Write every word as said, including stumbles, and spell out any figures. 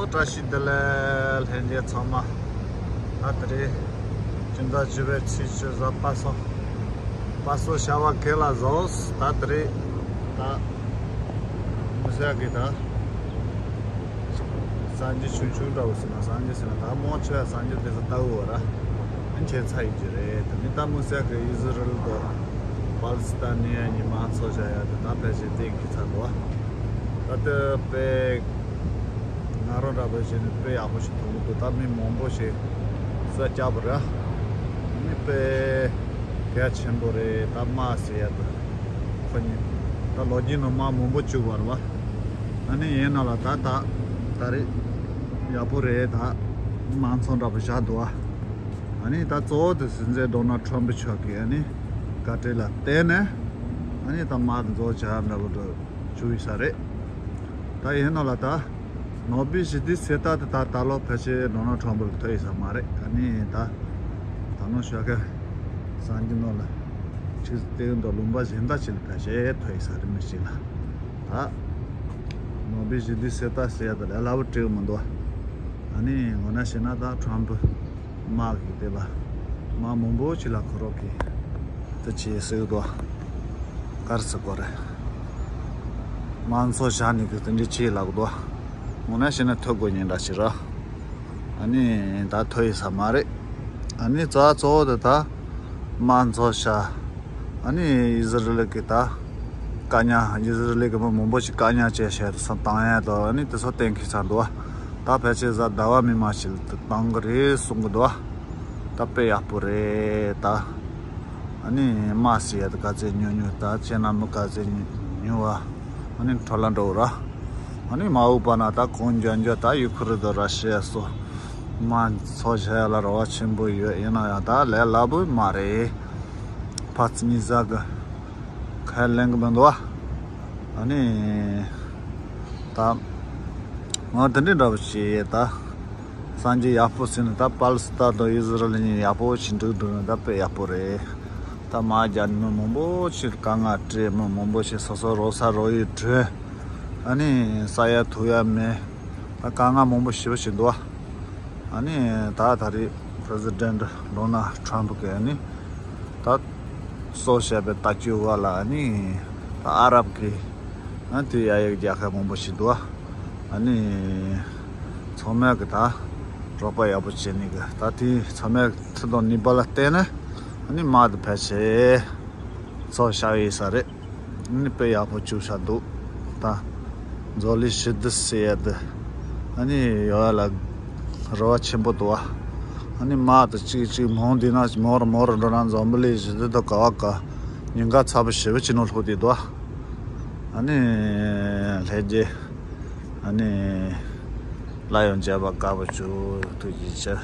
བཀྲ་ཤིས་བདེ་ལེགས་ལྷན་རྒྱས་ཚང་མ། ད་དེ་རིང་སྤྱི་ཟླ་བཅུ་པའི་ཚེས་བཅུ་གཟའ་པ་སངས། པ་སངས་ཤར་བ་གི་ལ་ཟོས། ད་དེ་རིང་ད་མི་ཟེར་གི་ད་སངས་རྒྱས་ཆུང་ཆུང་འདྲ་བོ་ཟེར་ན། སངས་རྒྱས་ཟེར་ན་ད་མང་ཆེ་བ་སངས་རྒྱས་དེ་ཚོ་ལྟ་བུ་བ་ར། ཨ་ཁྱེད་ཚ་ཡིན་གྱི་རེད། དེ་ནི་ད་མི་ཟེར་གི་ཨི་ཟི་རེལ་དང་པ་ལི་སི་ཐན་ནི་ཡ་གཉིས་མང་ཚོགས་བཞག་ཡ་དེ་ད་ཕལ་ཆེར་བསྟན་གི་ཚར་འདུག་ད་དེ་པེ་ང་རང་འདྲ་པོ་བྱས་ནས་དཔེ་ཡག་པོ་ཞིག་མཐོང་གི་འདུག་ད་མི་མང་པོ་ཞིག་ས་སྐྱ་པོ་ར། མི་དཔེ་གལ་ཆེན་པོ་རེད། ད་དམག་ཟེར་ཡ་དེ་ཁོ་གཉིས་ད་ལོ་རྒྱུས་ནང་དམག་མང་པོ་བཅུག་པ་རེད་བ། ཨ་ནི་ཡིན་ན་ལ་ད་ད་ད་རེད། ཡག་པོ་རེད། ད་མང་ཚོགས་འདྲ་པོ་བཞག་འདུག་བ། ཨ་ནི་ད་གཙོ་བོ་དེ་སྲིད་འཛིན་ཌོ་ནལ་ཊམ་པ་མཆོག་གི་ཨ་ནི་བཀའ་དྲིན་ལ་བརྟེན་ནས་ཨ་ནི་ད་དམག་དེ་རྫོགས་བྱ་འདྲ་པོ་འདྲ་བཅུག་ཡོད་ས་རེད། ད་ཡིན་ན་ལ་ད་ནོ་བེལ་ཞི་བདེའི་གཟེངས་རྟགས་དེ་ད་ད་ལོ་ཕལ་ཆེར་ཌོ་ནལ་ཊམ་པ་ལ་ཐོབ་ཡོད་ས་མ་རེད། ཨ་ནི་ད་ད་ནང་ཤོག་ཁ་སངས་རྒྱས་ནོར་ལ་ཆིག་སྟེང་དུ་ལུང་པ་གཞན་དག་ཅིག་ལ་ཕལ་ཆེར་ཐོབ་ཡོད་ས་རེད། མི་ཞིག་ལ་ད་ནོ་བེལ་ཞི་བདེའི་གཟེངས་རྟགས་ཟེར་ཡ་དེ་ལས་སླ་པོ་སྤྲད་མི་འདུག་ཨ་ནི་ངོ་ན་བྱས་ན་ད་ཊམ་པ་དམག་གི་དེ་ལ་དམག་མང་པོ་ཅིག་ལ་ཁོ་རང་གིས་དེ་བྱས་ཟེར་གི་འདུག་ག་རེ་ཟེར་དགོས་རེད། དམག་ཚོ་བཞག་ནས་གི་དེ་འདྲ་བྱས་ལབ་གི་འདུག་ངོ་ན་བྱས་ན་ཐོབ་དགོས་ཉེན་འདྲ་ཞིག་ར། ཨ་ནི་ད་ཐོབ་ཡོད་ས་མ་རེད། ཨ་ནི་རྩ་གཙོ་བོ་དེ་ད་དམག་ཚོ་བཞག་ཨ་ནི་ཨི་ཟི་རེལ་གི་ད་བཀག་ཉར། ཨི་ཟི་རེལ་གི་མི་མང་པོ་ཞིག་བཀག་ཉར་བྱས་བྱས་དེ་ཚོ་བཏང་ཡ་དང་ཨ་ནི་དེ་ཚོ་གཏན་འཁེལ་ཚར་འདུག་ད་ཕལ་ཆེར་གཟའ་ཟླ་བ་མི་མང་ཞིག་ལ་དེ་བཏང་གི་རེད་གསུང་གི་འདུག་ད་དཔེ་ཡག་པོ་རེད་ད། ཨ་ནི་དམག་ཟེར་ཡ་དེ་ག་ཚད་ཉུང་ཉུང་ད་ཁྱེད་རྣམས་མི་ག་ཚད་ཉུང་བ་ཨ་ནི་འཕྲོ་བརླག་འགྲོ་ར། ཨ་ནི་མ་འོངས་པ་ན་ད་གང་མགྱོགས་མགྱོགས་ད་ཡུ་ཁུ་རེན་དང་ར་ཤི་ཡ་སོགས་དམག་ཚོ་བྱ་ཡ་ལ་རེ་བ་ཆེན་པོ་ཡོད། ཡིན་ན་ཡང་ད་ལས་སླ་པོ་མ་རེད། ཕར་ཚུར་གཉིས་ཟ་གི་ཁས་ལེན་གི་མི་འདུག་བ། ཨ་ནི་ད་ང་དེ་འདྲའི་འདྲ་པོ་བྱས་ད། སངས་རྒྱས་ཡག་པོ་ཟེར་ནས་ད་པ་ལི་སི་ཐན་དང་ཨི་ཟི་རེལ་གཉིས་ཡག་པོ་ཞིག་འགྲིག་འགྲོ་ན་ད་དཔེ་ཡག་པོ་རེད། ད་དམག་རྒྱག་ནས་མི་མང་པོ་ཞིག་དཀའ་ངལ་འཕྲད། མི་མང་པོ་ཞིག་སོ་སོ་རོགས་ས་རོགས་ཡུལ་བྲོས། ཨ་ནི་ཟ་ཡ་འཐུང་ཡ་མེད། ད་དཀའ་ངལ་མང་པོ་ཞེ་པོ་ཞིག་འདུག་བ། ཨ་ནི་ད་ད་རེས་པི་རེ་སི་ཌེན་ཊི་ཌོ་ནལ་ཊམ་པ་གིས་ཨ་ནི་ད་གསོལ་བཞག་པའི་ལྟ་སྐྱོང་བ་ལ་ཨ་ནི་ད་ཨ་རབ་ཀྱི་ཨ་དེ་ཡ་ཡི་རྒྱལ་ཁབ་མང་པོ་ཞིག་འདུག་བ། ཨ་ནི་ཚང་མས་གི་ད་རོགས་པ་ཡག་པོ་བྱེད་ནི་གི་ད་དེ་ཚང་མས་ཁྲིད་དང་ནུས་པ་ལ་བརྟེན་ནས་ཨ་ནི་དམག་དེ་ཕལ་ཆེར་གསོལ་བཞག་ཡོད་ས་རེད། ཨ་ནི་དཔེ་ཡག་པོ་བཅུག་བཞག་འདུག་ད་མཛོ་ལི་ཞི་བདེ་ཟེར་ཡ་དེ་ཨ་ནི་ཡོད་ལ་རེ་བ་ཆེན་པོ་འདུག་བ། ཨ་ནི་དམག་དེ་གཅིག་གཅིག་མང་དེ་ན་མོར་མོར་འགྲོ་ན་འཛམ་བུ་གླིང་ཞི་བདེ་དང་ག་བ་ག་ཉེན་ཁ་ཚ་པོ་ཞེ་པོ་ཅིག་ནང་ལྷུང་བསྡད་འདུག་བ། ཨ་ནི་ལྷན་རྒྱས་ཨ་ནི་སླར་ཡང་མཇལ་བར་དགའ་པོ་བྱུང་། ཐུགས་རྗེ་ཆེ།